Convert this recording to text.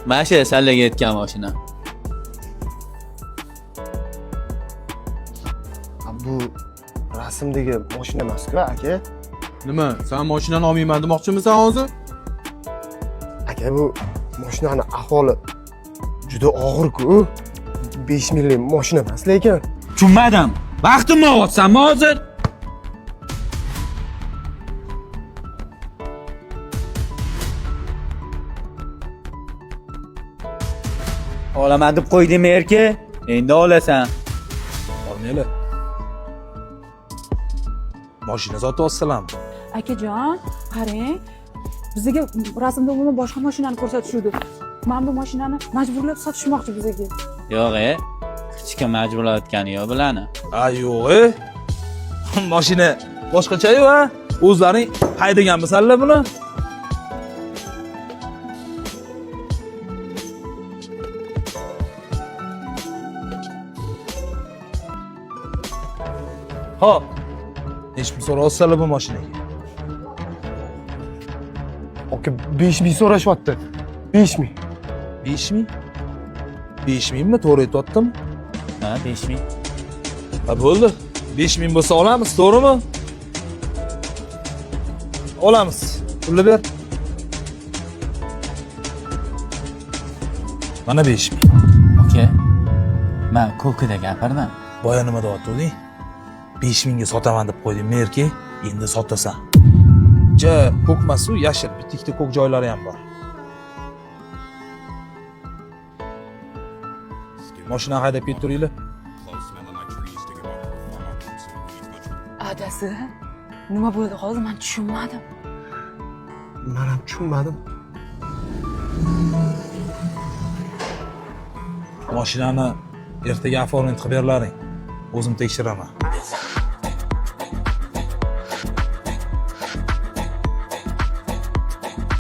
Mana shu sanlarga aytgan mashina. Bu rasmdagi mashina emas-ku, aka. Nima, sen mashinani olmayman demoqchimisan hozir? Aka, bu mashinani ahvoli juda og'ir-ku. 5 minglik mashina emas lekin. Tushunmadim. Vaqtimni olyapsanmi hozir? Olaman deb qo'ydingmi erki? Endi olasan. Olmanglar. Mashina sotyapsizlarmi? Akajon, qarang, bizga rasmda umuman boshqa mashinani ko'rsatishuvdi. Mana bu mashinani majburlab sotishmoqchi bizga. Yo'q, e. Hech kim majburlayotgani yo'q bularni. Ha, yo'q, e. Mashina boshqacha-yu, ha? O'zlaring haydaganmisanlar buni? Hop. Nechi pul so'rayapsizlar bu mashinaga? Aka, 5 ming so'rashyapti. 5 ming. 5 ming? 5 mingmi? To'g'ri aytyaptim. Ha, 5 ming. Ha bo'ldi. 5 ming bo'lsa olamiz, to'g'rimi? Olamiz. Pulni ber. Mana 5 ming. Aka, men ko'kida gapirdim. Boya nima deyotganding? 5 mingga sotaman deb qo'yding, Merki. Endi sotasan. Ja, ko'k emas u, yashil, bitta ikkita ko'k joylari ham bor. Mashina haydab ketib turinglar. Adasi, nima bo'ldi hozir men tushunmadim. Men ham tushunmadim. Mashinani ertaga оформить qilib berlaring. O'zim tekshiraman.